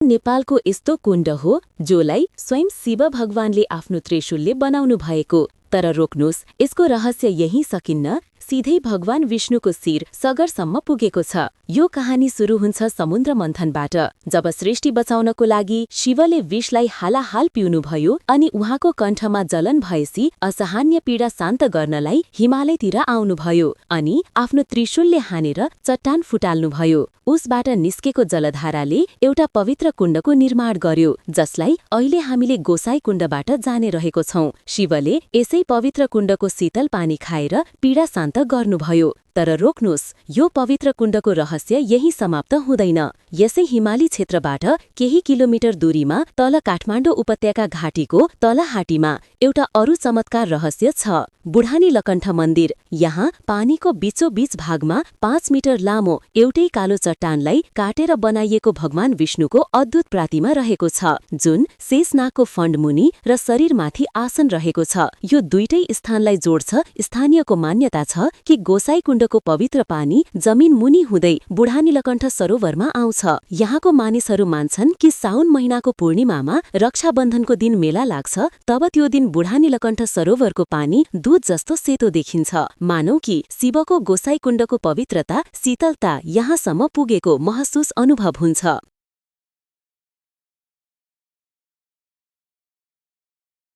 नेपालको यस्तो कुण्ड हो जोलाई स्वयं शिव भगवानले आफ्नो त्रिशूलले बनाउनु भएको। तर रोक्नुस्, यसको रहस्य यही सकिन्न। सिधै भगवान विष्णुको शिर सगरसम्म पुगेको छ। यो कहानी सुरु हुन्छ समुद्र मन्थनबाट, जब सृष्टि बचाउनको लागि शिवले विषलाई हालाहाल पिउनुभयो अनि उहाँको कण्ठमा जलन भएसी असहनीय पीडा शान्त गर्नलाई हिमालयतिर आउनुभयो अनि आफ्नो त्रिशूलले हानेर चट्टान फुटाल्नुभयो। उसबाट निस्केको जलधाराले एउटा पवित्र कुण्डको निर्माण गर्यो, जसलाई अहिले हामीले गोसाई कुण्डबाट जाने रहेको छौं। शिवले यसै पवित्र कुण्डको शीतल पानी खाएर पीडा शान्त गर्नुभयो। तर रोक्नुस्, यो पवित्र कुण्डको रहस्य यही समाप्त हुँदैन। यसै हिमाली क्षेत्रबाट केही किलोमिटर दूरीमा तल काठमाडौँ उपत्यका घाटीको तलहाटीमा एउटा अरू चमत्कार रहस्य छ। बुढानी लकण्ठ मन्दिर। यहाँ पानीको बीचोबीच भागमा 5 मिटर लामो एउटै कालो चट्टानलाई काटेर बनाइएको भगवान विष्णुको अद्भुत प्रतिमा रहेको छ, जुन शेषनागको फण्डमुनि र शरीरमाथि आसन रहेको छ। यो दुईटै स्थानलाई जोड्छ। स्थानीयको मान्यता छ कि गोसाई कुण्डको पवित्र पानी जमिन मुनि हुँदै बुढानी लकण्ठ सरोवरमा आउँछ। यहाँको मानिसहरू मान्छन् कि साउन महिनाको पूर्णिमामा रक्षाबन्धनको दिन मेला लाग्छ, तब त्यो दिन बुढानी लकण्ठ सरोवरको पानी दूध जस्तो सेतो देखिन्छ। मानौ कि शिवको गोसाई कुण्डको पवित्रता, शीतलता यहाँसम्म पुगेको महसुस अनुभव हुन्छ।